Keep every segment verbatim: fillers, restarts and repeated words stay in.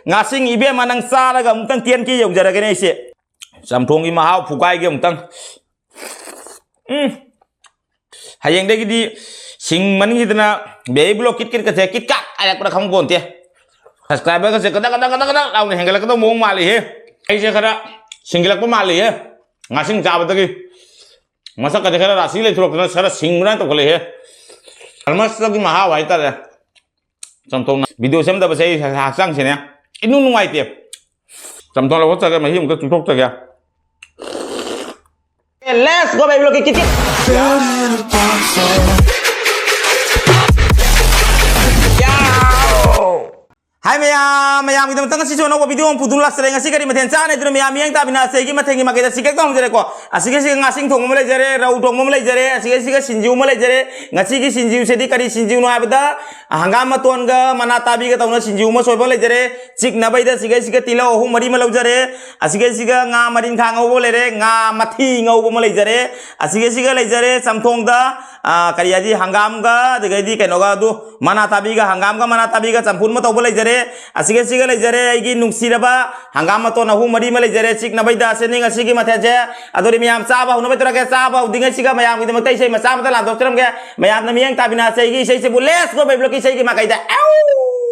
ꯉꯥꯁꯤꯡ ꯏꯕꯦꯝꯃ ꯅꯪ ꯆꯥꯔꯒ ꯑꯃꯨꯛꯇꯪ ten K ꯌꯧꯖꯔꯒꯦꯅꯦ ꯑꯩꯁꯦ꯫ ꯆꯝꯊꯣꯡꯒꯤ ꯃꯍꯥꯎ ꯐꯨꯒꯥꯏꯒꯦ ꯑꯃꯨꯛꯇꯪ꯫ ꯎꯝ꯫ ꯍꯌꯦꯡꯗꯒꯤꯗꯤ ꯁꯤꯡ ꯃꯅꯤꯡꯁꯤꯗꯅ ꯕꯦꯕꯤ ꯕ꯭ꯂꯣꯛ ꯀꯤꯠ ꯀꯤꯠꯀꯁꯦ ꯀꯤꯠ ꯀꯥꯠ ꯍꯥꯏꯔꯛꯄ꯭ꯔꯥ ꯈꯪꯄꯣꯟꯇꯦ꯫ Subscriberꯒꯁꯦ ꯀꯗꯛ ꯀꯗꯛ ꯀꯗꯛ ꯀꯗꯛ ꯂꯥꯎꯅ ꯍꯦꯟꯒꯠꯂꯛꯀꯗꯧꯕ ꯃꯑꯣꯡ ꯃꯥꯜꯂꯤꯍꯦ꯫ ꯑꯩꯁꯦ ꯈꯔ ꯁꯤꯡꯒꯠꯂꯛꯄ ꯃꯥꯜꯂꯤꯍꯦ꯫ ꯉꯥꯁꯤꯡ ꯆꯥꯕꯗꯒꯤ ꯃꯁꯛꯀꯁꯦ ꯈꯔ ꯔꯥꯁꯤ ꯂꯩꯊꯣꯔꯛꯇꯅ ꯈꯔ ꯁꯤꯡꯕ꯭ꯔꯥ ꯇꯧꯈꯠꯂꯛꯏꯍꯦ꯫ ꯆꯥꯃꯁꯇꯒꯤ ꯃꯍꯥꯎ ꯍꯥꯏꯇꯥꯔꯦ꯫ ꯆꯝꯊꯣꯡꯅ ꯚꯤꯗꯤꯑꯣ ꯁꯦꯝꯗꯕꯁꯦ ꯑꯩ ꯍꯛꯆꯥꯡꯁꯤꯅꯦ ꯏꯅꯨꯡ ꯅꯨꯡꯉꯥꯏꯇꯦ꯫ ꯆꯝꯊꯣꯡ ꯂꯧꯈꯠꯆꯒꯦ, ꯃꯍꯤ ꯑꯃꯨꯛꯇ ꯆꯨꯞꯊꯣꯛꯆꯒꯦ꯫ Let's go, baby, look at it. ꯍꯥꯏ ꯃꯌꯥꯝ, ꯃꯌꯥꯝꯒꯤꯗꯃꯛꯇ ꯉꯁꯤꯁꯨ ꯑꯅꯧꯕ ꯚꯤꯗꯤꯑꯣ ꯑꯃ ꯄꯨꯗꯨꯅ ꯂꯥꯛꯆꯔꯦ꯫ ꯉꯁꯤ ꯀꯔꯤ ꯃꯊꯦꯜ ꯆꯥꯅꯤ ꯍꯥꯏꯗꯨꯅ ꯃꯌꯥꯝ ꯃꯤꯠꯌꯦꯡ ꯇꯥꯃꯤꯟꯅꯁꯦ꯫ ꯑꯩꯒꯤ ꯃꯊꯦꯜꯒꯤ ꯃꯥꯏꯀꯩꯗ ꯁꯤꯀꯦꯛ ꯇꯧꯍꯟꯖꯔꯦꯀꯣ꯫ ꯑꯁꯤꯒꯤꯁꯤꯒ ꯉꯥꯁꯤꯡ ꯊꯣꯡꯕ ꯑꯃ ꯂꯩꯖꯔꯦ, ꯔꯧ ꯊꯣꯡꯕ ꯑꯃ ꯂꯩꯖꯔꯦ, ꯑꯁꯤꯒꯤꯁꯤꯒ ꯁꯤꯡꯖꯨ ꯑꯃ ꯂꯩꯖꯔꯦ꯫ ꯉꯁꯤꯒꯤ ꯁꯤꯡꯖꯨꯁꯤꯗꯤ ꯀꯔꯤ ꯁꯤꯡꯖꯨꯅꯣ ꯍꯥꯏꯕꯗ, ꯍꯪꯒꯥꯝ ꯃꯇꯣꯟꯒ ꯃꯅꯥ ꯇꯥꯕꯤꯒ ꯇꯧꯅ ꯁꯤꯡꯖꯨ ꯑꯃ ꯁꯣꯏꯕ ꯂꯩꯖꯔꯦ꯫ ꯆꯤꯛꯅꯕꯩꯗ ꯑꯁꯤꯒꯩꯁꯤꯒ ꯇꯤꯜꯍꯧ ꯑꯍꯨꯝ ꯃꯔꯤ ꯑꯃ ꯂꯧꯖꯔꯦ꯫ ꯑꯁꯤꯒꯩꯁꯤꯒ ꯉꯥ ꯃꯔꯤꯟꯈꯥ ꯉꯧꯕ ꯂꯩꯔꯦ, ꯉꯥ ꯃꯊꯤ ꯉꯧꯕ ꯑꯃ ꯂꯩꯖꯔꯦ꯫ ꯑꯁꯤꯒꯩꯁꯤꯒ ꯂꯩꯖꯔꯦ ꯆꯝꯊꯣꯡꯗ, ꯑ, ꯀꯔꯤ ꯍꯥꯏꯗꯤ, ꯍꯪꯒꯥꯝꯒ ꯑꯗꯨꯗꯒꯤꯗꯤ ꯀꯩꯅꯣꯒ ꯑꯗꯨ ꯃꯅꯥ ꯇꯥꯕꯤꯒ, ꯍꯪꯒꯥꯝꯒ ꯃꯅꯥ ꯇꯥꯕꯤꯒ ꯆꯝꯐꯨꯠ ꯑꯃ ꯇꯧꯕ ꯂꯩꯖꯔꯦ꯫ ꯑꯁꯤꯒꯩꯁꯤꯒ ꯂꯩꯖꯔꯦ ꯑꯩꯒꯤ ꯅꯨꯡꯁꯤꯔꯕ ꯍꯪꯒꯥꯝ ꯃꯇꯣꯟ ꯑꯍꯨꯝ ꯃꯔꯤ ꯑꯃ ꯂꯩꯖꯔꯦ꯫ ꯆꯤꯛꯅꯕꯩꯗ ꯑꯁꯤꯅꯤ ꯉꯁꯤꯒꯤ ꯃꯊꯦꯜꯁꯦ꯫ ꯑꯗꯨꯗꯤ ꯃꯌꯥꯝ ꯆꯥꯕ ꯍꯧꯅꯕ ꯇꯧꯔꯒꯦ꯫ ꯆꯥꯕ ꯍꯧꯗ꯭ꯔꯤꯉꯩꯁꯤꯒ ꯃꯌꯥꯝꯒꯤꯗꯃꯛꯇ ꯏꯁꯩ ꯃꯆꯥ ꯑꯃꯇ ꯂꯥꯟꯊꯣꯛꯆꯔꯝꯒꯦ꯫ ꯃꯌꯥꯝꯅ ꯃꯤꯠꯌꯦꯡ ꯇꯥꯕꯤꯅꯁꯦ ꯑꯩꯒꯤ ꯏꯁꯩꯁꯤꯕꯨ꯫ Let's go, baby ꯂꯣꯛꯀꯤ ꯏꯁꯩꯒꯤ ꯃꯥꯏꯀꯩꯗ꯫ ꯑꯦꯎ!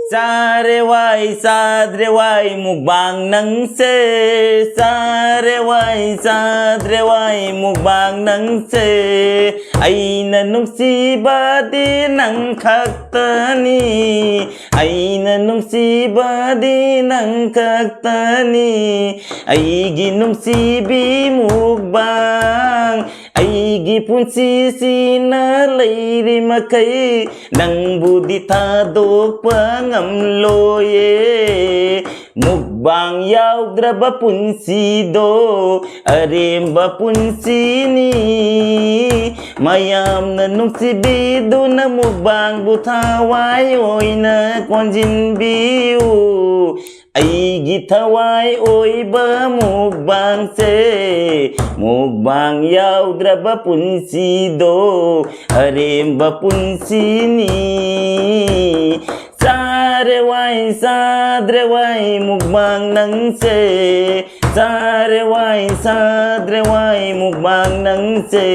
ꯆꯥꯔꯦ ꯋꯥꯏ, ꯆꯥꯗ꯭ꯔꯦ ꯋꯥꯏ, ꯃꯨꯛꯕꯥꯡ ꯅꯪꯁꯦ꯫ ꯆꯥꯔꯦ ꯋꯥꯏ, ꯆꯥꯗ꯭ꯔꯦ ꯋꯥꯏ, ꯃꯨꯛꯕꯥꯡ ꯅꯪꯁꯦ꯫ ꯑꯩꯅ ꯅꯨꯡꯁꯤꯕꯗꯤ ꯅꯪ ꯈꯛꯇꯅꯤ꯫ ꯑꯩꯅ ꯅꯨꯡꯁꯤꯕꯗꯤ ꯅꯪ ꯈꯛꯇꯅꯤ꯫ ꯑꯩꯒꯤ ꯅꯨꯡꯁꯤꯕꯤ ꯃꯨꯛꯕꯥꯡ, ꯑꯩꯒꯤ ꯄꯨꯟꯁꯤꯁꯤꯅ ꯂꯩꯔꯤ ꯃꯈꯩ ꯅꯪꯕꯨꯗꯤ ꯊꯥꯗꯣꯛꯄ ꯉꯝꯂꯣꯏꯌꯦ꯫ ꯃꯨꯛꯕꯥꯡ ꯌꯥꯎꯗ꯭ꯔꯕ ꯄꯨꯟꯁꯤꯗꯣ ꯑꯔꯦꯝꯕ ꯄꯨꯟꯁꯤꯅꯤ꯫ ꯃꯌꯥꯝꯅ ꯅꯨꯡꯁꯤꯕꯤꯗꯨꯅ ꯃꯨꯛꯕꯥꯡꯕꯨ ꯊꯋꯥꯏ ꯑꯣꯏꯅ ꯀꯣꯟꯁꯤꯟꯕꯤꯌꯨ꯫ ꯑꯩꯒꯤ ꯊꯋꯥꯏ ꯑꯣꯏꯕ ꯃꯨꯛꯕꯥꯡꯁꯦ, ꯃꯨꯛꯕꯥꯡ ꯌꯥꯎꯗ꯭ꯔꯕ ꯄꯨꯟꯁꯤꯗꯣ ꯑꯔꯦꯝꯕ ꯄꯨꯟꯁꯤꯅꯤ꯫ ꯆꯥꯔꯦ ꯋꯥꯏ ꯆꯥꯗ꯭ꯔꯦ ꯋꯥꯏ ꯃꯨꯛꯕꯥꯡ ꯅꯪꯁꯦ, ꯆꯥꯔꯦ ꯋꯥꯏ ꯆꯥꯗ꯭ꯔꯦ ꯋꯥꯏ ꯃꯨꯛꯕꯥꯡ ꯅꯪꯁꯦ,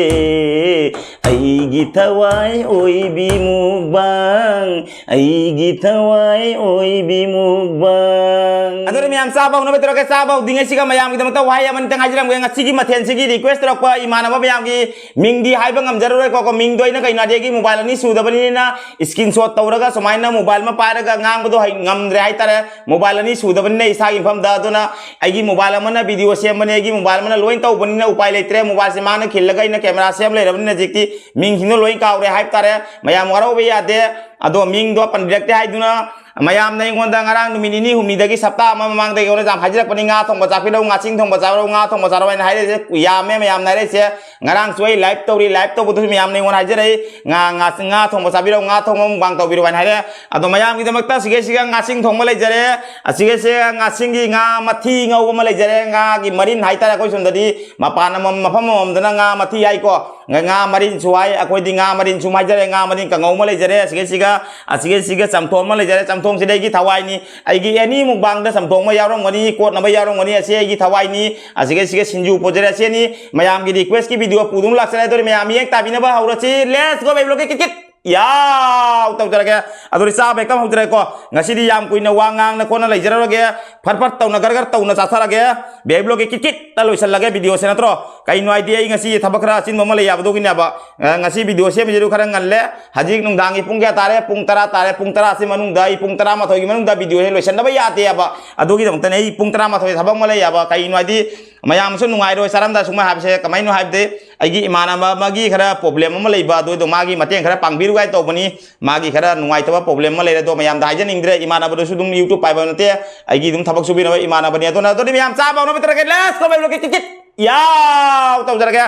ꯑꯩꯒꯤ ꯊꯋꯥꯏ ꯑꯣꯏꯕꯤ ꯃꯨꯛꯕꯥꯡ, ꯑꯩꯒꯤ ꯊꯋꯥꯏ ꯑꯣꯏꯕꯤ ꯃꯨꯛꯕꯥꯡ꯫ ꯑꯗꯨꯅ ꯃꯌꯥꯝ ꯆꯥꯕ ꯍꯧꯅꯕ ꯇꯧꯔꯒꯦ꯫ ꯆꯥꯕ ꯍꯧꯗ꯭ꯔꯤꯉꯩꯁꯤꯒ ꯃꯌꯥꯝꯒꯤꯗꯃꯛꯇ ꯋꯥꯍꯩ ꯑꯃꯅꯤꯇꯪ ꯍꯥꯏꯖꯔꯝꯒꯦ꯫ ꯉꯁꯤꯒꯤ ꯃꯊꯦꯜꯁꯤꯒꯤ request ꯇꯧꯔꯛꯄ ꯏꯃꯥꯟꯅꯕ ꯃꯌꯥꯝꯒꯤ ꯃꯤꯡꯗꯤ ꯍꯥꯏꯕ ꯉꯝꯖꯔꯔꯣꯏꯀꯣ꯫ ꯀꯣ, ꯃꯤꯡꯗꯣ ꯑꯩꯅ ꯀꯩꯅꯣ ꯍꯥꯏꯗꯤ ꯑꯩꯒꯤ mobile ꯑꯅꯤ ꯁꯨꯗꯕꯅꯤꯅ screenshot ꯇꯧꯔꯒ ꯁꯨꯃꯥꯏꯅ mobile ꯑꯃ ꯄꯥꯏꯔꯒ ꯉꯥꯡꯕꯗꯣ ꯍꯩ-, ꯉꯝꯗ꯭ꯔꯦ ꯍꯥꯏꯇꯥꯔꯦ꯫ Mobile ꯑꯅꯤ ꯁꯨꯗꯕꯅꯤꯅ ꯏꯁꯥꯒꯤ ꯃꯐꯝꯗ꯫ ꯑꯗꯨꯅ ꯑꯩꯒꯤ mobile ꯑꯃꯅ video ꯁꯦꯝꯕꯅꯦ, ꯑꯩꯒꯤ mobile ꯑꯃꯅ ꯂꯣꯏ ꯇꯧꯕꯅꯤꯅ ꯎꯄꯥꯏ ꯂꯩꯇ꯭ꯔꯦ꯫ Mobile ꯁꯦ ꯃꯥꯅ ꯈꯤꯜꯂꯒ ꯑꯩꯅ camera ꯁꯦꯝ ꯂꯩꯔꯕꯅꯤꯅ ꯍꯧꯖꯤꯛꯇꯤ ꯃꯤꯡꯁꯤꯡꯗꯣ ꯂꯣꯏ ꯀꯥꯎꯔꯦ ꯍꯥꯏꯕ ꯇꯥꯔꯦ꯫ ꯃꯌꯥꯝ ꯋꯥꯔꯧꯕ ꯌꯥꯗꯦ꯫ ꯑꯗꯣ ꯃꯤꯡꯗꯣ ꯄꯟꯕꯤꯔꯛꯇꯦ ꯍꯥꯏꯗꯨꯅ ꯃꯌꯥꯝꯅ ꯑꯩꯉꯣꯟꯗ ꯉꯔꯥꯡ ꯅꯨꯃꯤꯠ ꯅꯤꯅꯤ ꯍꯨꯝꯅꯤꯗꯒꯤ, ꯁꯞꯇꯥ ꯑꯃ ꯃꯃꯥꯡꯗꯒꯤ ꯑꯩꯉꯣꯟꯗ ꯌꯥꯝ ꯍꯥꯏꯖꯔꯛꯄꯅꯤ, "ꯉꯥ ꯊꯣꯡꯕ ꯆꯥꯕꯤꯔꯛꯎ, ꯉꯥꯆꯤꯡ ꯊꯣꯡꯕ ꯆꯥꯕꯤꯔꯛꯎ, ꯉꯥ ꯊꯣꯡꯕ ꯆꯥꯔꯛꯎ" ꯍꯥꯏꯅ ꯍꯥꯏꯔꯛꯏꯁꯦ ꯌꯥꯝꯃꯦ꯫ ꯃꯌꯥꯝꯅ ꯍꯥꯏꯔꯛꯏꯁꯦ, ꯉꯔꯥꯡꯁꯨ ꯑꯩ live ꯇꯧꯔꯤ, live ꯇꯧꯕꯗꯨꯁꯨ ꯃꯌꯥꯝꯅ ꯑꯩꯉꯣꯟꯗ ꯍꯥꯏꯖꯔꯛꯏ, "ꯉꯥ, ꯉꯥ, ꯉꯥ ꯊꯣꯡꯕ ꯆꯥꯕꯤꯔꯛꯎ, ꯉꯥ ꯊꯣꯡꯕ mukbang ꯇꯧꯕꯤꯔꯛꯎ" ꯍꯥꯏꯅ ꯍꯥꯏꯔꯦ꯫ ꯑꯗꯣ ꯃꯌꯥꯝꯒꯤꯗꯃꯛꯇ ꯑꯁꯤꯒꯩꯁꯤꯒ ꯉꯥꯆꯤꯡ ꯊꯣꯡꯕ ꯂꯩꯖꯔꯦ, ꯑꯁꯤꯒꯩꯁꯦ ꯉꯥꯆꯤꯡꯒꯤ ꯉꯥ ꯃꯊꯤ ꯉꯧꯕ ꯑꯃ ꯂꯩꯖꯔꯦ, ꯉꯥꯒꯤ ꯃꯔꯤꯟ ꯍꯥꯏꯇꯥꯔꯦ꯫ ꯑꯩꯈꯣꯏ ꯁꯣꯝꯗꯗꯤ ꯃꯄꯥꯟ ꯑꯃꯃꯝ, ꯃꯐꯝ ꯑꯃꯃꯝꯗꯅ ꯉꯥ ꯃꯊꯤ ꯍꯥꯏꯀꯣ꯫ ꯉꯥ, ꯉꯥ ꯃꯔꯤꯟꯁꯨ ꯍꯥꯏ, ꯑꯩꯈꯣꯏꯗꯤ ꯉꯥ ꯃꯔꯤꯟꯁꯨ ꯍꯥꯏꯖꯔꯦ, ꯉꯥ ꯃꯔꯤꯟ ꯀꯥꯡꯉꯧ ꯑꯃ ꯂꯩꯖꯔꯦ꯫ ꯑꯁꯤꯒꯩꯁꯤꯒ, ꯑꯁꯤꯒꯩꯁꯤꯒ ꯆꯝꯊꯣꯡ ꯑꯃ ꯂꯩꯖꯔꯦ꯫ ꯆꯝꯊꯣꯡꯁꯤꯗꯤ ꯑꯩꯒꯤ ꯊꯋꯥꯏꯅꯤ꯫ ꯑꯩꯒꯤ any mukbang ꯗ ꯆꯝꯊꯣꯡ ꯑꯃ ꯌꯥꯎꯔꯝꯒꯅꯤ, ꯀꯣꯠꯅꯕ ꯌꯥꯎꯔꯝꯒꯅꯤ, ꯑꯁꯤ ꯑꯩꯒꯤ ꯊꯋꯥꯏꯅꯤ꯫ ꯑꯁꯤꯒꯩꯁꯤꯒ ꯁꯤꯡꯖꯨ ꯄꯨꯖꯔꯦ꯫ ꯑꯁꯤꯅꯤ ꯃꯌꯥꯝꯒꯤ request ꯀꯤ video ꯄꯨꯗꯨꯅ ꯂꯥꯛꯆꯔꯦ꯫ ꯑꯗꯨꯅ ꯃꯌꯥꯝ ꯃꯤꯠꯌꯦꯡ ꯇꯥꯕꯤꯅꯕ ꯍꯧꯔꯁꯤ꯫ Let's go baby vlog ꯀꯤ ꯀꯤꯠ ꯀꯤꯠ ꯌꯥꯎ ꯇꯧꯖꯔꯒꯦ꯫ ꯑꯗꯨꯗꯤ ꯆꯥꯕ ꯍꯦꯛꯇ ꯍꯧꯖꯔꯒꯦꯀꯣ꯫ ꯉꯁꯤꯗꯤ ꯌꯥꯝ ꯀꯨꯏꯅ ꯋꯥ ꯉꯥꯡꯅ ꯈꯣꯠꯅ ꯂꯩꯖꯔꯔꯣꯏꯒꯦ꯫ ꯐꯠ ꯐꯠ ꯇꯧꯅ ꯒꯔ ꯒꯔ ꯇꯧꯅ ꯆꯥꯊꯔꯒꯦ꯫ Baby vlog ꯀꯤ ꯀꯤꯠ ꯀꯤꯠꯇ ꯂꯣꯏꯁꯤꯜꯂꯒꯦ video ꯁꯦ, ꯅꯠꯇ꯭ꯔꯣ? ꯀꯩꯅꯣ ꯍꯥꯏꯗꯤ ꯑꯩ ꯉꯁꯤ ꯊꯕꯛ ꯈꯔ ꯑꯆꯤꯟꯕ ꯑꯃ ꯂꯩ ꯍꯥꯏꯕꯗꯨꯒꯤꯅꯦꯕ꯫ ꯑ, ꯉꯁꯤ video ꯁꯦꯝꯃꯤꯁꯤꯁꯨ ꯈꯔ ꯉꯜꯂꯦ꯫ ꯍꯧꯖꯤꯛ ꯅꯨꯡꯗꯥꯡꯒꯤ ꯄꯨꯡ ꯀꯌꯥ ꯇꯥꯔꯦ? ꯄꯨꯡ ꯇꯔꯥ ꯇꯥꯔꯦ꯫ ꯄꯨꯡ ꯇꯔꯥꯁꯤ ꯃꯅꯨꯡꯗ ꯑꯩ ꯄꯨꯡ ꯇꯔꯥꯃꯥꯊꯣꯏꯒꯤ ꯃꯅꯨꯡꯗ video ꯁꯦ ꯂꯣꯏꯁꯤꯟꯗꯕ ꯌꯥꯗꯦꯕ꯫ ꯑꯗꯨꯒꯤꯗꯃꯛꯇꯅꯦ ꯑꯩ ꯄꯨꯡ ꯇꯔꯥꯃꯥꯊꯣꯏ ꯊꯕꯛ ꯑꯃ ꯂꯩꯌꯦꯕ꯫ ꯀꯩꯅꯣ ꯍꯥꯏꯗꯤ ꯃꯌꯥꯝꯁꯨ ꯅꯨꯡꯉꯥꯏꯔꯣꯏ ꯆꯥꯔꯝꯗꯥꯏ ꯁꯨꯡꯍꯥꯏ ꯍꯥꯏꯕꯁꯦ꯫ ꯀꯃꯥꯏꯅꯣ ꯍꯥꯏꯕꯗꯤ ꯑꯩꯒꯤ ꯏꯃꯥꯟꯅꯕ ꯑꯃꯒꯤ ꯈꯔ problem ꯑꯃ ꯂꯩꯕ, ꯑꯗꯨꯗꯣ ꯃꯥꯒꯤ ꯃꯇꯦꯡ ꯈꯔ ꯄꯥꯡꯕꯤꯔꯨ ꯀꯥꯏꯅ ꯇꯧꯕꯅꯤ꯫ ꯃꯥꯒꯤ ꯈꯔ ꯅꯨꯡꯉꯥꯏꯇꯕ problem ꯑꯃ ꯂꯩꯔꯦ꯫ ꯑꯗꯣ ꯃꯌꯥꯝꯗ ꯍꯥꯏꯖꯅꯤꯡꯗ꯭ꯔꯦ, ꯏꯃꯥꯟꯅꯕꯗꯨꯁꯨ ꯑꯗꯨꯝ YouTube ꯄꯥꯏꯕ ꯅꯠꯇꯦ, ꯑꯩꯒꯤ ꯑꯗꯨꯝ ꯊꯕꯛ ꯁꯨꯕꯤꯅꯕ ꯏꯃꯥꯟꯅꯕꯅꯤ꯫ ꯑꯗꯨꯅ ꯑꯗꯨꯗꯤ ꯃꯌꯥꯝ ꯆꯥꯕ ꯍꯧꯅꯕ ꯇꯧꯔꯒꯦ꯫ Let's go baby vlog ꯀꯤ ꯀꯤꯠ ꯀꯤꯠ ꯌꯥꯎ ꯇꯧꯖꯔꯒꯦ꯫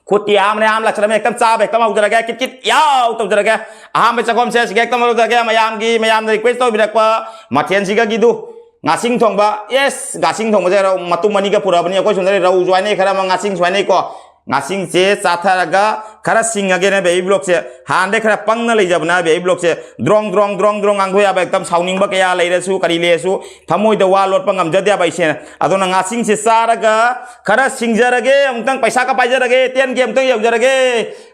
ꯈꯨꯠꯇꯤ ꯑꯍꯥꯟꯕꯅꯦ, ꯑꯍꯥꯟꯕ ꯂꯥꯛꯆꯔꯝꯃꯦ꯫ ꯍꯦꯛꯇ ꯆꯥꯕ ꯍꯦꯛꯇ ꯍꯧꯖꯔꯒꯦ꯫ ꯀꯤꯠ ꯀꯤꯠ ꯌꯥꯎ ꯇꯧꯖꯔꯒꯦ꯫ ꯑꯍꯥꯟꯕ ꯆꯥꯛꯈꯣꯝꯁꯦ ꯁꯤꯒ ꯍꯦꯛꯇ ꯂꯧꯖꯔꯒꯦ꯫ ꯃꯌꯥꯝꯒꯤ, ꯃꯌꯥꯝꯅ request ꯇꯧꯕꯤꯔꯛꯄ ꯃꯊꯦꯜꯁꯤꯒꯒꯤꯗꯨ ꯉꯥꯁꯤꯡ ꯊꯣꯡꯕ꯫ Yes, ꯉꯥꯁꯤꯡ ꯊꯣꯡꯕꯁꯦ ꯔꯧ ꯃꯇꯨꯝ ꯑꯅꯤꯒ ꯄꯨꯔꯛꯑꯕꯅꯤ꯫ ꯑꯩꯈꯣꯏ ꯁꯣꯝꯗꯗꯤ ꯔꯧꯁꯨ ꯍꯥꯏꯅꯩ, ꯈꯔ ꯑꯃ ꯉꯥꯁꯤꯡꯁꯨ ꯍꯥꯏꯅꯩꯀꯣ꯫ ꯉꯥꯁꯤꯡꯁꯦ ꯆꯥꯊꯔꯒ ꯈꯔ ꯁꯤꯡꯉꯒꯦꯅ ꯕꯦꯕꯤ ꯕ꯭ꯂꯣꯛꯁꯦ, ꯍꯥꯟꯅꯗꯩ ꯈꯔ ꯄꯪꯅ ꯂꯩꯖꯕꯅ ꯕꯦꯕꯤ ꯕ꯭ꯂꯣꯛꯁꯦ ꯗ꯭ꯔꯣꯡ ꯗ꯭ꯔꯣꯡ ꯗ꯭ꯔꯣꯡ ꯗ꯭ꯔꯣꯡ ꯉꯥꯡꯊꯣꯛ ꯌꯥꯕ, ꯑꯦꯛꯗꯝ ꯁꯥꯎꯅꯤꯡꯕ ꯀꯌꯥ ꯂꯩꯔꯁꯨ ꯀꯔꯤ ꯂꯩꯔꯁꯨ ꯊꯃꯣꯏꯗ ꯋꯥ ꯂꯣꯠꯄ ꯉꯝꯖꯗꯦ ꯍꯥꯏꯕ ꯑꯩꯁꯦ꯫ ꯑꯗꯨꯅ ꯉꯥꯁꯤꯡꯁꯦ ꯆꯥꯔꯒ ꯈꯔ ꯁꯤꯡꯖꯔꯒꯦ, ꯑꯃꯨꯛꯇꯪ ꯄꯩꯁꯥꯒ ꯄꯥꯏꯖꯔꯒꯦ, ꯇꯦꯟ ꯀꯦ ꯑꯃꯨꯛꯇꯪ ꯌꯧꯖꯔꯒꯦ꯫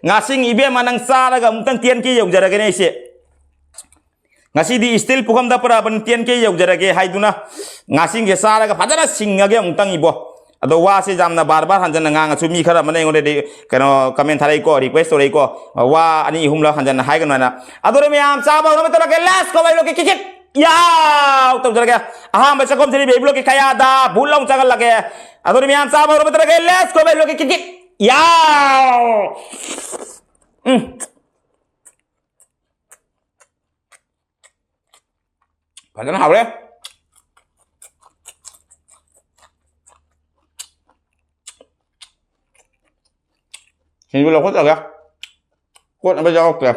ꯉꯥꯁꯤꯡ ꯏꯕꯦꯝꯃ ꯅꯪ ꯆꯥꯔꯒ ꯑꯃꯨꯛꯇꯪ ꯇꯦꯟ ꯀꯦ ꯌꯧꯖꯔꯒꯦꯅꯦ ꯑꯩꯁꯦ꯫ ꯉꯁꯤꯗꯤ ꯏꯁꯇꯤꯜ ꯄꯨꯈꯝꯗ ꯄꯨꯔꯛꯑꯕꯅꯤ, ꯇꯦꯟ ꯀꯦ ꯌꯧꯖꯔꯒꯦ ꯍꯥꯏꯗꯨꯅ ꯉꯥꯁꯤꯡꯁꯦ ꯆꯥꯔꯒ ꯐꯖꯅ ꯁꯤꯡꯉꯒꯦ ꯑꯃꯨꯛꯇꯪ ꯏꯕꯣ꯫ ꯑꯗꯣ ꯋꯥꯁꯦ ꯌꯥꯝꯅ ꯕꯥꯔ ꯕꯥꯔ ꯍꯟꯖꯟꯅ ꯉꯥꯡꯉꯁꯨ ꯃꯤ ꯈꯔ ꯑꯃꯅ ꯑꯩꯉꯣꯟꯗꯗꯤ ꯀꯩꯅꯣ ꯀꯃꯦꯟ ꯊꯥꯔꯛꯏꯀꯣ, ꯔꯤꯀ꯭ꯋꯦꯁ ꯇꯧꯔꯛꯏꯀꯣ, ꯋꯥ ꯑꯅꯤ ꯑꯍꯨꯝꯂꯛ ꯍꯟꯖꯟꯅ ꯍꯥꯏꯒꯅꯨ ꯍꯥꯏꯅ꯫ ꯑꯗꯨꯅ ꯃꯌꯥꯝ ꯆꯥꯕ ꯍꯧꯅꯕ ꯇꯧꯔꯒꯦ, ꯂꯦꯁ ꯀꯣ ꯕꯥꯏ ꯂꯣꯀꯦ ꯀꯤꯛ ꯀꯤꯛ ꯌꯥꯎ ꯇꯧꯖꯔꯒꯦ꯫ ꯑꯍꯥꯟꯕ ꯆꯥꯛꯈꯨꯝꯁꯤꯗꯤ ꯕꯦꯕꯤ ꯂꯣꯀꯦ ꯀꯌꯥꯗ ꯕꯨꯠ ꯂꯥꯎ ꯆꯥꯒꯠꯂꯒꯦ꯫ ꯑꯗꯨꯅ ꯃꯌꯥꯝ ꯆꯥꯕ ꯍꯧꯅꯕ ꯇꯧꯔꯒꯦ, ꯂꯦꯁ ꯀꯣ ꯕꯥꯏ ꯂꯣꯀꯦ ꯀꯤꯛ ꯀꯤꯛ ꯌꯥꯎ꯫ ꯎꯝ꯫ ꯐꯖꯅ ꯍꯥꯎꯔꯦ꯫ ꯁꯤꯡꯖꯨ ꯂꯧꯈꯠꯂꯒ ꯀꯣꯠꯅꯕ ꯌꯥꯎꯔꯛꯇ꯭ꯔꯦ꯫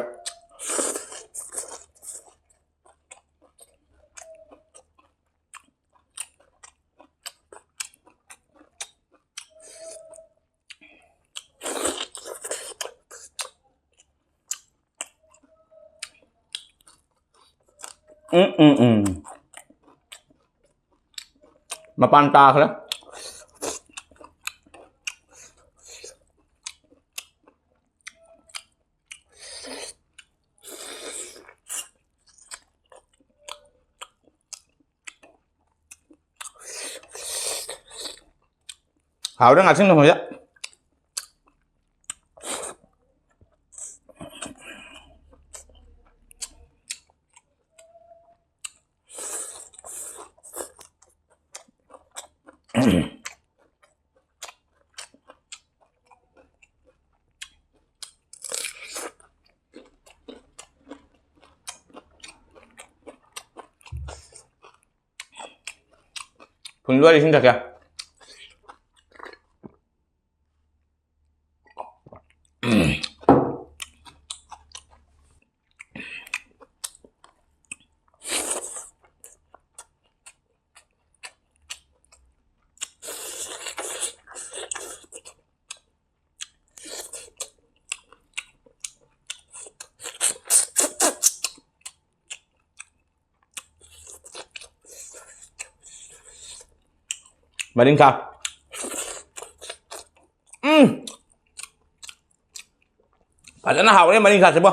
ꯎꯝ, ꯎꯝ, ꯎꯝ꯫ ꯃꯄꯥꯟ ꯇꯥꯈ꯭ꯔꯦ꯫ ꯍꯥꯎꯔꯦ ꯉꯥꯁꯤꯡ ꯊꯣꯡꯕꯁꯦ꯫ ꯐꯨꯜꯂꯣ, ꯏꯁꯤꯡ ꯊꯛꯀꯦ꯫ ꯃꯔꯤꯡꯈꯥ꯫ ꯎꯝ꯫ ꯐꯖꯅ ꯍꯥꯎꯔꯦ ꯃꯔꯤꯡꯈꯥꯁꯤꯕꯣ꯫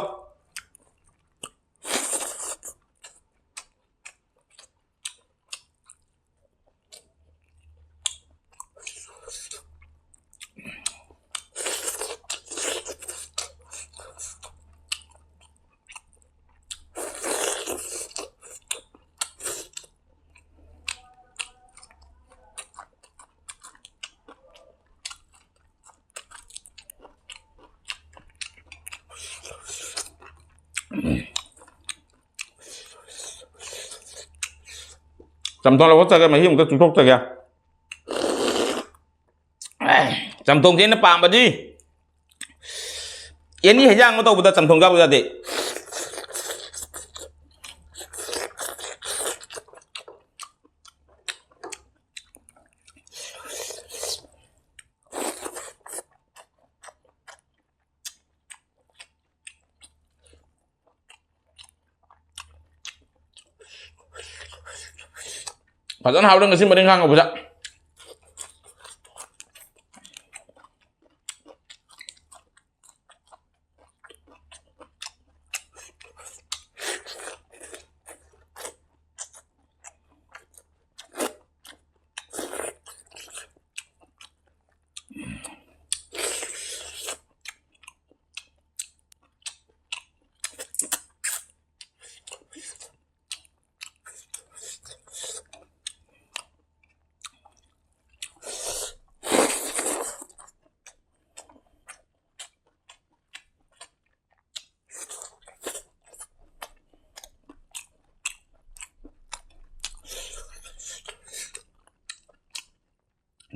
ꯆꯝꯊꯣꯡ ꯂꯧꯈꯠꯆꯒꯦ, ꯃꯍꯤ ꯑꯃꯨꯛꯇ ꯆꯨꯞꯊꯣꯛꯆꯒꯦ꯫ ꯆꯝꯊꯣꯡꯁꯦ ꯑꯩꯅ ꯄꯥꯝꯕꯗꯤ꯫ ꯑꯦꯅꯤ ꯍꯦꯟꯖꯥꯡ ꯑꯃ ꯇꯧꯕꯗ ꯆꯝꯊꯣꯡ ꯌꯥꯎꯗ ꯌꯥꯗꯦ꯫ ꯐꯖꯅ ꯍꯥꯎꯔꯦ ꯉꯁꯤ ꯃꯔꯤꯡꯈꯥ ꯉꯧꯕꯁꯦ꯫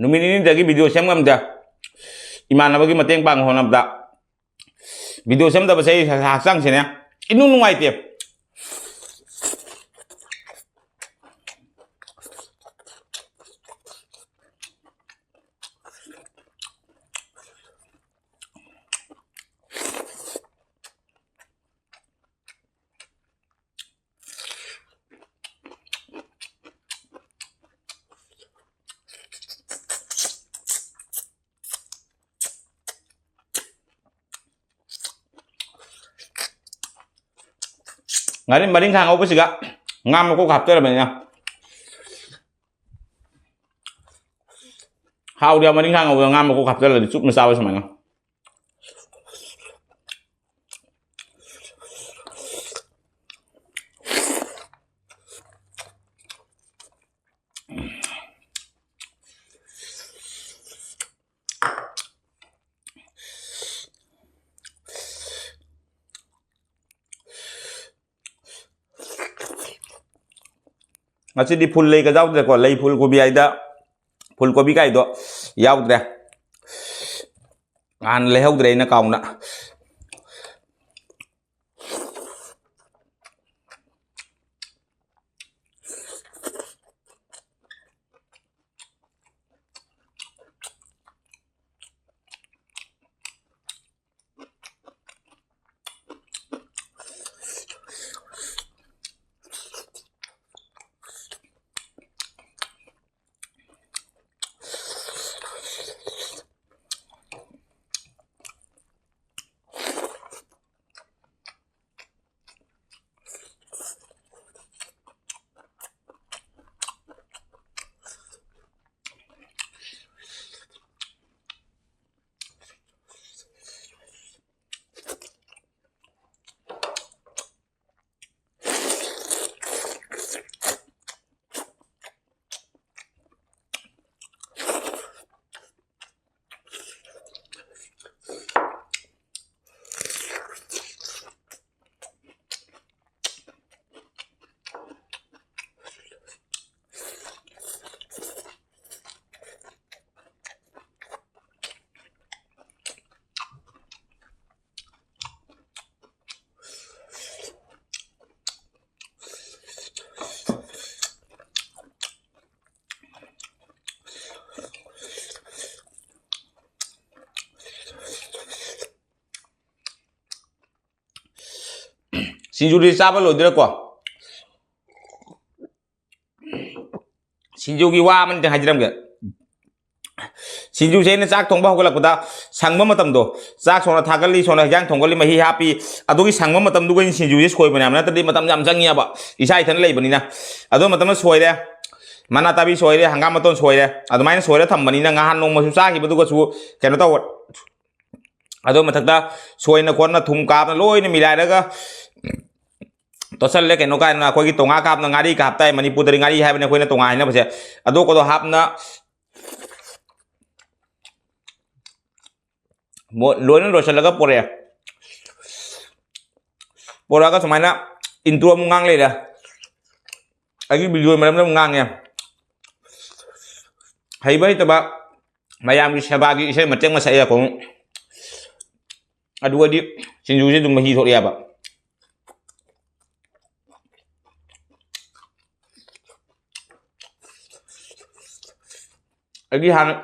ꯅꯨꯃꯤꯠ ꯅꯤꯅꯤꯗꯒꯤ ꯚꯤꯗꯤꯑꯣ ꯁꯦꯝ ꯉꯝꯗꯦ꯫ ꯏꯃꯥꯟꯅꯕꯒꯤ ꯃꯇꯦꯡ ꯄꯥꯡ ꯍꯣꯠꯅꯕꯗ ꯚꯤꯗꯤꯑꯣ ꯁꯦꯝꯗꯕꯁꯦ ꯑꯩ ꯍꯛꯆꯥꯡꯁꯤꯅꯦ ꯏꯅꯨꯡ ꯅꯨꯡꯉꯥꯏꯇꯦ꯫ ꯉꯥꯔꯤ ꯃꯔꯤꯡꯈꯥ ꯉꯧꯕꯁꯤꯒ ꯉꯥ ꯃꯀꯣꯛ ꯍꯥꯞꯆꯔꯕꯅꯤꯅ꯫ ꯍꯥꯎꯗꯤ ꯌꯥꯝ ꯃꯔꯤꯡꯈꯥ ꯉꯧꯕꯗ ꯉꯥ ꯃꯀꯣꯛ ꯍꯥꯞꯆꯜꯂꯗꯤ ꯆꯨꯞꯅ ꯆꯥꯕ ꯁꯨꯃꯥꯏꯅ꯫ ꯉꯁꯤꯗꯤ ꯐꯨꯜ ꯂꯩꯒ ꯌꯥꯎꯗ꯭ꯔꯦꯀꯣ, ꯂꯩ ꯐꯨꯜ ꯀꯣꯕꯤ ꯍꯥꯏꯗ ꯐꯨꯜ ꯀꯣꯕꯤ ꯀꯥꯏꯗꯣ ꯌꯥꯎꯗ꯭ꯔꯦ꯫ ꯅꯍꯥꯟ ꯂꯩꯍꯧꯗ꯭ꯔꯦ ꯑꯩꯅ ꯀꯥꯎꯅ꯫ ꯁꯤꯡꯖꯨꯗꯤ ꯆꯥꯕ ꯂꯣꯏꯗꯣꯏꯔꯦꯀꯣ꯫ ꯁꯤꯡꯖꯨꯒꯤ ꯋꯥ ꯑꯃꯅꯤꯗꯪ ꯍꯥꯏꯖꯔꯝꯒꯦ꯫ ꯁꯤꯡꯖꯨꯁꯦ ꯑꯩꯅ ꯆꯥꯛ ꯊꯣꯡꯕ ꯍꯧꯒꯠꯂꯛꯄꯗ ꯁꯪꯕ ꯃꯇꯝꯗꯣ, ꯆꯥꯛ ꯁꯣꯝꯗ ꯊꯥꯒꯠꯂꯤ, ꯁꯣꯝꯗ ꯍꯤꯟꯖꯥꯡ ꯊꯣꯡꯒꯠꯂꯤ, ꯃꯍꯤ ꯍꯥꯞꯄꯤ, ꯑꯗꯨꯒꯤ ꯁꯪꯕ ꯃꯇꯝꯗꯨꯒ ꯑꯩꯅ ꯁꯤꯡꯖꯨꯁꯦ ꯁꯣꯏꯕꯅꯦ ꯍꯥꯏꯕ, ꯅꯠꯇ꯭ꯔꯗꯤ ꯃꯇꯝ ꯌꯥꯝ ꯆꯪꯉꯦꯕ ꯏꯁꯥ ꯏꯊꯟꯇ ꯂꯩꯕꯅꯤꯅ꯫ ꯑꯗꯨ ꯃꯇꯝꯗ ꯁꯣꯏꯔꯦ, ꯃꯅꯥ ꯇꯥꯕꯤ ꯁꯣꯏꯔꯦ, ꯍꯪꯒꯥꯝ ꯃꯇꯣꯟ ꯁꯣꯏꯔꯦ, ꯑꯗꯨꯃꯥꯏꯅ ꯁꯣꯏꯔ ꯊꯝꯕꯅꯤꯅ ꯉꯍꯥꯟ ꯅꯣꯡꯃꯁꯨ ꯆꯥꯈꯤꯕꯗꯨꯒꯁꯨ ꯀꯩꯅꯣ ꯇꯧꯕ꯫ ꯑꯗꯨ ꯃꯊꯛꯇ ꯁꯣꯏꯅ ꯈꯣꯠꯅ ꯊꯨꯝ ꯀꯥꯞꯅ ꯂꯣꯏꯅ ꯃꯤꯂꯥꯏꯔꯒ ꯇꯣꯠꯁꯜꯂꯦ꯫ ꯀꯩꯅꯣ ꯀꯥꯏꯅ ꯑꯩꯈꯣꯏꯒꯤ ꯇꯣꯉꯥ ꯀꯥꯞꯅ ꯉꯥꯔꯤ ꯀꯥꯞ ꯇꯥꯏ, ꯃꯅꯤꯄꯨꯔꯗꯗꯤ ꯉꯥꯔꯤ ꯍꯥꯏꯕꯅꯤ ꯑꯩꯈꯣꯏꯅ ꯇꯣꯉꯥ ꯍꯥꯏꯅꯕꯁꯦ꯫ ꯑꯗꯨ ꯀꯣꯗꯣ ꯍꯥꯞꯅ ꯃꯣ-, ꯂꯣꯏꯅ ꯂꯣꯏꯁꯤꯜꯂꯒ ꯄꯣꯔꯛꯑꯦ꯫ ꯄꯣꯔꯛꯑꯒ ꯁꯨꯃꯥꯏꯅ intro ꯑꯃꯨꯛ ꯉꯥꯡ ꯂꯩꯔꯦ꯫ ꯑꯩꯒꯤ video ꯃꯔꯝꯗ ꯑꯃꯨꯛ ꯉꯥꯡꯉꯦ꯫ ꯍꯩꯕ ꯍꯩꯇꯕ ꯃꯌꯥꯝꯒꯤ ꯁꯦꯕꯥꯒꯤ ꯏꯁꯩ ꯃꯇꯦꯛ ꯑꯃ ꯁꯛꯑꯦ ꯑꯩꯈꯣꯏ꯫ ꯑꯗꯨꯒꯗꯤ ꯁꯤꯡꯖꯨꯁꯦ ꯑꯗꯨꯝ ꯃꯍꯤ ꯊꯣꯛꯂꯛꯑꯦꯕ꯫ ꯑꯩꯒꯤ ꯍꯥꯟꯅ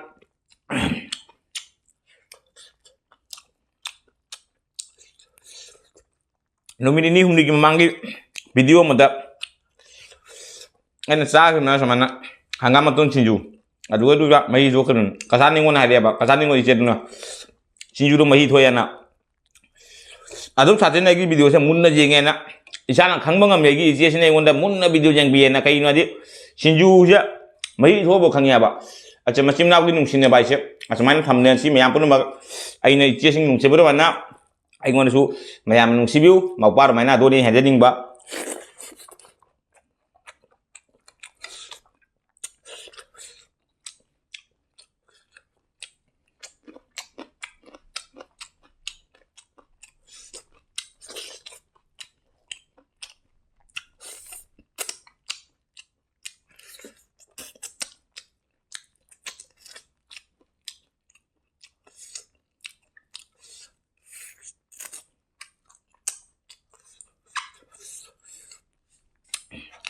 ꯅꯨꯃꯤꯠ ꯅꯤꯅꯤ ꯍꯨꯝꯅꯤꯒꯤ ꯃꯃꯥꯡꯒꯤ video ꯑꯃꯗ ꯑꯩꯅ ꯆꯥꯈꯤꯕꯅ ꯁꯨꯃꯥꯏꯅ ꯍꯪꯒꯥꯝ ꯃꯇꯣꯟ ꯁꯤꯡꯖꯨ, ꯑꯗꯨꯒ ꯑꯗꯨꯒ ꯃꯍꯤꯁꯨ ꯀꯩꯅꯣ, ꯀꯁꯥ ꯅꯤꯉꯣꯟ ꯍꯥꯏꯔꯛꯑꯦꯕ, ꯀꯁꯥ ꯅꯤꯉꯣꯟ ꯏꯆꯦꯗꯨꯅ ꯁꯤꯡꯖꯨꯗꯣ ꯃꯍꯤ ꯊꯣꯛꯑꯦꯅ꯫ ꯑꯗꯨꯝ ꯁꯥꯇ꯭ꯔꯅ ꯑꯩꯒꯤ videoꯁꯦ ꯃꯨꯟꯅ ꯌꯦꯡꯉꯦꯅ ꯏꯁꯥꯅ ꯈꯪꯕ ꯉꯝꯃꯦ꯫ ꯑꯩꯒꯤ ꯏꯆꯦꯁꯤꯅ ꯑꯩꯉꯣꯟꯗ ꯃꯨꯟꯅ video ꯌꯦꯡꯕꯤꯌꯦꯅ꯫ ꯀꯩꯒꯤꯅꯣ ꯍꯥꯏꯗꯤ ꯁꯤꯡꯖꯨꯁꯦ ꯃꯍꯤ ꯊꯣꯛꯑꯕ ꯈꯪꯉꯦꯕ꯫ ꯑꯆꯥ, ꯃꯆꯤꯟ ꯃꯅꯥꯎꯒꯤ ꯅꯨꯡꯁꯤꯅꯕ ꯍꯥꯏꯁꯦ ꯑꯁꯨꯃꯥꯏꯅ ꯊꯝꯅꯦ꯫ ꯁꯤ ꯃꯌꯥꯝ ꯄꯨꯝꯅꯃꯛ ꯑꯩꯅ ꯏꯆꯦꯁꯤꯡ ꯅꯨꯡꯁꯤꯕ ꯑꯗꯨꯃꯥꯏꯅ ꯑꯩꯉꯣꯟꯗꯁꯨ ꯃꯌꯥꯝꯅ ꯅꯨꯡꯁꯤꯕꯤꯌꯨ꯫ ꯃꯧꯄꯥ ꯑꯗꯨꯃꯥꯏꯅ ꯑꯗꯨꯅꯤ ꯍꯥꯏꯖꯅꯤꯡꯕ꯫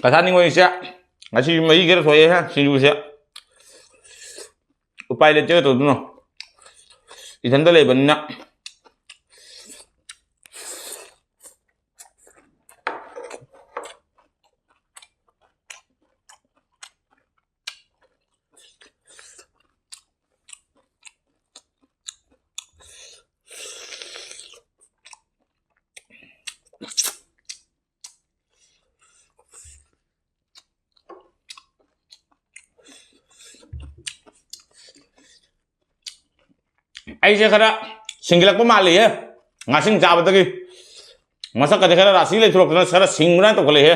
ꯀꯁꯥ ꯅꯤꯡꯉꯣꯏꯁꯦ ꯉꯁꯤ ꯃꯍꯤ ꯈꯔ ꯊꯣꯛꯑꯦꯍꯦ ꯁꯤꯡꯖꯨꯁꯦ꯫ ꯎꯄꯥꯏ ꯂꯩꯇꯦ, ꯀꯩꯗꯧꯗꯣꯏꯅꯣ? ꯏꯊꯟꯇ ꯂꯩꯕꯅꯤꯅ꯫ ꯑꯩꯁꯦ ꯈꯔ ꯁꯤꯡꯒꯠꯂꯛꯄ ꯃꯥꯜꯂꯤꯍꯦ, ꯉꯥꯁꯤꯡ ꯆꯥꯕꯗꯒꯤ꯫ ꯃꯁꯛꯀꯁꯦ ꯈꯔ ꯔꯥꯁꯤ ꯂꯩꯊꯣꯔꯛꯇꯅ ꯈꯔ ꯁꯤꯡꯕ꯭ꯔꯥ ꯇꯧꯈꯠꯂꯛꯏꯍꯦ꯫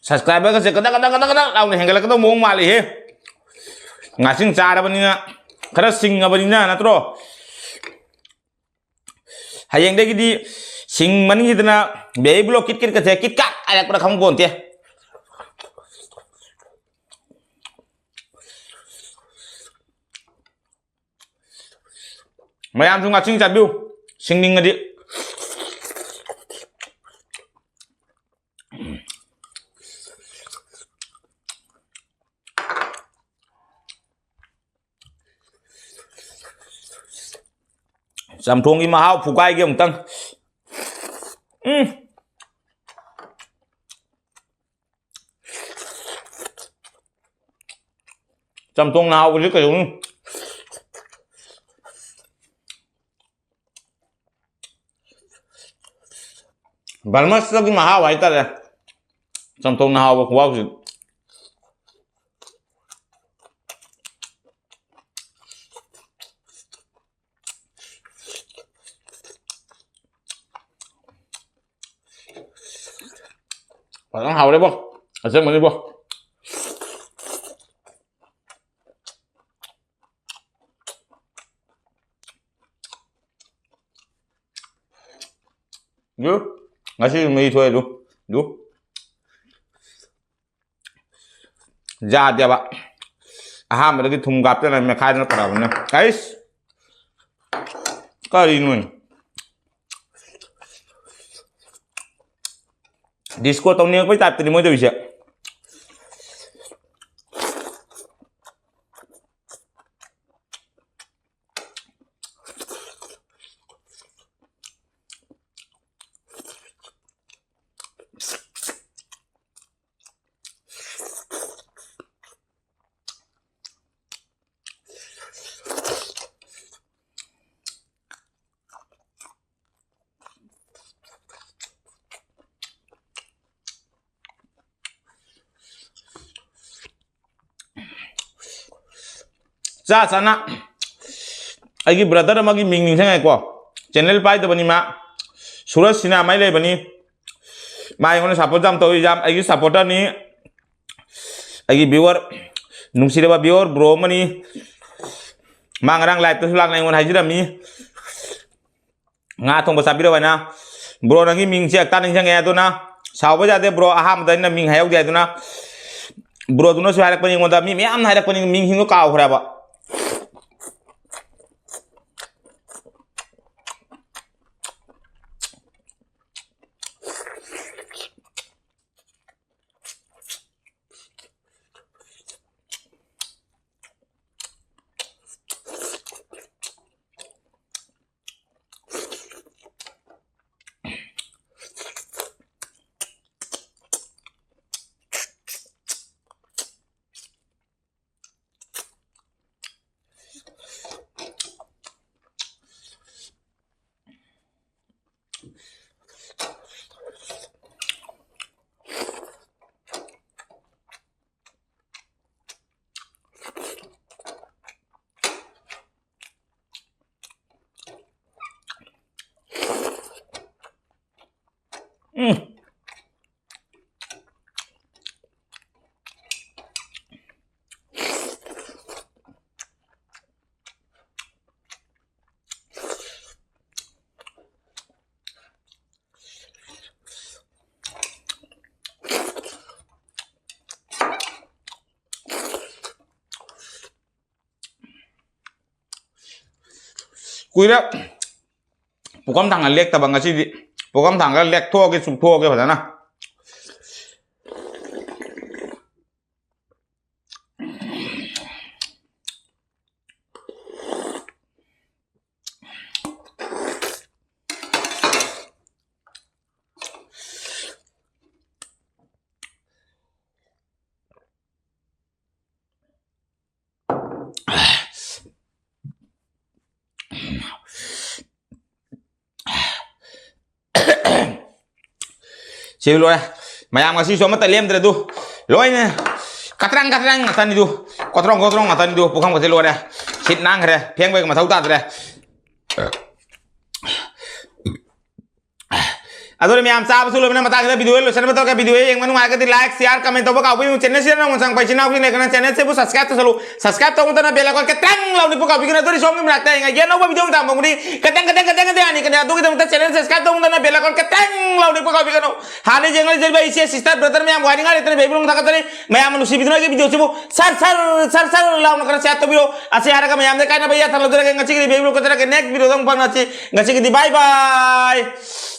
ꯁꯕꯁꯀ꯭ꯔꯥꯏꯕꯔꯒꯁꯦ ꯀꯗꯛ ꯀꯗꯛ ꯀꯗꯛ ꯀꯗꯛ ꯂꯥꯎꯅ ꯍꯦꯟꯒꯠꯂꯛꯀꯗꯧꯕ ꯃꯑꯣꯡ ꯃꯥꯜꯂꯤꯍꯦ꯫ ꯉꯥꯁꯤꯡ ꯆꯥꯔꯕꯅꯤꯅ, ꯈꯔ ꯁꯤꯡꯉꯕꯅꯤꯅ, ꯅꯠꯇ꯭ꯔꯣ? ꯍꯌꯦꯡꯗꯒꯤꯗꯤ ꯁꯤꯡ ꯃꯅꯤꯡꯁꯤꯗꯅ ꯕꯦꯕꯤ ꯕ꯭ꯂꯣꯛ ꯀꯤꯠ ꯀꯤꯠꯀꯁꯦ ꯀꯤꯠ ꯀꯥꯠ ꯍꯥꯏꯔꯛꯄ꯭ꯔꯥ ꯈꯪꯄꯣꯟꯇꯦ꯫ ꯃꯌꯥꯝꯁꯨ ꯉꯥꯁꯤꯡ ꯆꯥꯕꯤꯌꯨ, ꯁꯤꯡꯅꯤꯡꯉꯗꯤ꯫ ꯆꯝꯊꯣꯡꯒꯤ ꯃꯍꯥꯎ ꯐꯨꯒꯥꯏꯒꯦ ꯑꯃꯨꯛꯇꯪ꯫ ꯎꯝ꯫ ꯆꯝꯊꯣꯡꯅ ꯍꯥꯎꯕꯁꯤ ꯀꯩꯗꯧꯅꯤ? ꯕꯔꯃꯁꯇꯒꯤ ꯃꯍꯥꯎ ꯍꯥꯏꯇꯥꯔꯦ꯫ ꯆꯝꯊꯣꯡꯅ ꯍꯥꯎꯕ ꯈꯨꯍꯥꯎꯁꯤ꯫ ꯐꯖꯅ ꯍꯥꯎꯔꯦꯕꯣ꯫ ꯑꯁꯦꯡꯕꯅꯤꯕꯣ꯫ ꯗꯨ, ꯉꯁꯤ ꯃꯍꯤ ꯊꯣꯛꯑꯦ ꯗꯨ꯫ ꯗꯨ꯫ ꯌꯥꯗꯦꯕ꯫ ꯑꯍꯥꯟꯕꯗꯒꯤ ꯊꯨꯝ ꯀꯥꯞꯇꯅ ꯃꯦꯠꯈꯥꯏꯗꯅ ꯇꯧꯔꯕꯅꯤꯅ꯫ ꯑꯩꯁ! ꯀꯔꯤꯅꯣ? ꯗꯤꯁꯀꯣ ꯇꯧꯅꯤꯡꯉꯛꯄꯩ ꯇꯥꯏꯞꯇꯅꯤ ꯃꯣꯏ ꯇꯧꯔꯤꯁꯦ꯫ ꯆꯥ ꯆꯥꯅ ꯑꯩꯒꯤ ꯕ꯭ꯔꯗꯔ ꯑꯃꯒꯤ ꯃꯤꯡ ꯅꯤꯡꯁꯤꯡꯉꯦꯀꯣ꯫ ꯆꯦꯅꯦꯜ ꯄꯥꯏꯗꯕꯅꯤ ꯃꯥ꯫ ꯁꯨꯔꯖ ꯁꯤꯅꯥ ꯃꯥꯏ ꯂꯩꯕꯅꯤ꯫ ꯃꯥ ꯑꯩꯉꯣꯟꯗ ꯁꯞꯄꯣꯔꯠ ꯌꯥꯝ ꯇꯧꯏ, ꯌꯥꯝ ꯑꯩꯒꯤ ꯁꯞꯄꯣꯔꯇꯔꯅꯤ꯫ ꯑꯩꯒꯤ ꯚ꯭ꯌꯨꯋꯔ, ꯅꯨꯡꯁꯤꯔꯕ ꯚ꯭ꯌꯨꯋꯔ ꯕ꯭ꯔꯣ ꯑꯃꯅꯤ꯫ ꯃꯥ ꯉꯔꯥꯡ ꯂꯥꯏꯞꯇꯁꯨ ꯂꯥꯛꯅ ꯑꯩꯉꯣꯟꯗ ꯍꯥꯏꯖꯔꯝꯃꯤ, "ꯉꯥ ꯊꯣꯡꯕ ꯆꯥꯕꯤꯔꯛꯑꯣ" ꯍꯥꯏꯅ꯫ ꯕ꯭ꯔꯣ, ꯅꯪꯒꯤ ꯃꯤꯡꯁꯦ ꯍꯦꯛꯇ ꯅꯤꯡꯁꯤꯡꯉꯦ꯫ ꯑꯗꯨꯅ ꯁꯥꯎꯕ ꯌꯥꯗꯦ ꯕ꯭ꯔꯣ, ꯑꯍꯥꯟꯕꯗ ꯑꯩꯅ ꯃꯤꯡ ꯍꯥꯏꯍꯧꯗꯦ꯫ ꯑꯗꯨꯅ ꯕ꯭ꯔꯣꯗꯨꯅꯁꯨ ꯍꯥꯏꯔꯛꯄꯅꯤ ꯑꯩꯉꯣꯟꯗ, ꯃꯤ ꯃꯌꯥꯝꯅ ꯍꯥꯏꯔꯛꯄꯅꯤ, ꯃꯤꯡꯁꯤꯡꯗꯣ ꯀꯥꯎꯈ꯭ꯔꯦꯕ꯫ ꯎꯝ꯫ ꯀꯨꯏꯔꯦ ꯄꯨꯈꯝ ꯊꯥꯡꯅ ꯂꯦꯛꯇꯕ, ꯉꯁꯤꯗꯤ ꯄꯨꯈꯝ ꯊꯥꯡꯒ ꯂꯦꯛꯊꯣꯛꯑꯒꯦ, ꯆꯨꯞꯊꯣꯛꯑꯒꯦ ꯐꯖꯅ꯫ ꯁꯤ ꯂꯣꯏꯔꯦ꯫ ꯃꯌꯥꯝ ꯉꯁꯤꯁꯨ ꯑꯃꯠꯇ ꯂꯦꯝꯗ꯭ꯔꯦ ꯑꯗꯨ꯫ ꯂꯣꯏꯅ ꯀꯇ꯭ꯔꯪ ꯀꯇ꯭ꯔꯪ ꯉꯥꯛꯇꯅꯤ ꯑꯗꯨ꯫ ꯀꯣꯇ꯭ꯔꯣꯡ ꯀꯣꯇ꯭ꯔꯣꯡ ꯉꯥꯛꯇꯅꯤꯗꯨ, ꯄꯨꯈꯝꯒꯁꯦ ꯂꯣꯏꯔꯦ꯫ ꯁꯤꯠ ꯅꯥꯟꯈ꯭ꯔꯦ, ꯐꯦꯡꯕꯒꯤ ꯃꯊꯧ ꯇꯥꯗ꯭ꯔꯦ꯫ ꯑꯗꯨꯅ ꯃꯌꯥꯝ ꯆꯥꯕꯁꯨ ꯂꯣꯏꯕꯅ ꯃꯇꯥꯡꯁꯤꯗ video ꯂꯣꯏꯁꯤꯟꯅꯕ ꯇꯧꯔꯒꯦ꯫ Video ꯌꯦꯡꯕ ꯅꯨꯡꯉꯥꯏꯔꯒꯗꯤ like, share, comment ꯇꯧꯕ ꯀꯥꯎꯕꯤꯌꯨ꯫ Channel ꯁꯤꯗ ꯅꯧꯅ ꯆꯪꯉꯛꯄ ꯏꯆꯤꯟ ꯏꯅꯥꯎꯁꯤꯡ ꯂꯩꯔꯒꯅ channel ꯁꯤꯕꯨ subscribe ꯇꯧꯁꯜꯂꯨ꯫ Subscribe ꯇꯧꯕ ꯃꯇꯝꯗ bell icon ꯈꯤꯇꯪ ꯂꯥꯎꯅ ꯅꯤꯛꯄ ꯀꯥꯎꯕꯤꯒꯅꯨ꯫ ꯑꯗꯨꯗꯤ ꯁꯣꯝꯒꯤ ꯃꯅꯥꯛꯇ ꯍꯌꯦꯡ ꯑꯩꯒꯤ ꯑꯅꯧꯕ video ꯑꯃ ꯇꯥꯡꯕ ꯈꯨꯗꯤꯡ ꯈꯤꯇꯪ, ꯈꯤꯇꯪ, ꯈꯤꯇꯪ, ꯈꯤꯇꯪ ꯍꯥꯟꯅꯤꯀꯅꯤ꯫ ꯑꯗꯨꯒꯤꯗꯃꯛꯇ channel subscribe ꯇꯧꯕ ꯃꯇꯝꯗ bell icon ꯈꯤꯇꯪ ꯂꯥꯎꯅ ꯅꯤꯛꯄ ꯀꯥꯎꯕꯤꯒꯅꯨ꯫ ꯍꯥꯟꯅ ꯌꯦꯡꯂꯤꯕ ꯏꯆꯦ sister brother ꯃꯌꯥꯝꯕꯨ ꯍꯥꯏꯅꯤꯡꯉꯥꯏ ꯂꯩꯇꯅ baby ꯂꯣꯡ ꯊꯥꯒꯠꯆꯔꯤ꯫ ꯃꯌꯥꯝꯅ ꯅꯨꯡꯁꯤꯕꯤꯗꯨꯅ ꯑꯩꯒꯤ video ꯁꯤꯕꯨ ꯁꯔ ꯁꯔ ꯁꯔ ꯁꯔ ꯂꯥꯎꯅ ꯈꯔ share ꯇꯧꯕꯤꯔꯣ꯫ ꯑꯁꯤ ꯍꯥꯏꯔꯒ ꯃꯌꯥꯝꯗ ꯀꯥꯏꯅꯕ ꯌꯥꯊꯪ ꯂꯧꯖꯔꯒꯦ꯫ ꯉꯁꯤꯒꯤꯗꯤ baby ꯂꯣꯡ ꯀꯠꯆꯔꯒꯦ꯫ Next video ꯗ ꯑꯃꯨꯛ ꯐꯪꯅꯁꯤ꯫ ꯉꯁꯤꯒꯤꯗꯤ bye bye꯫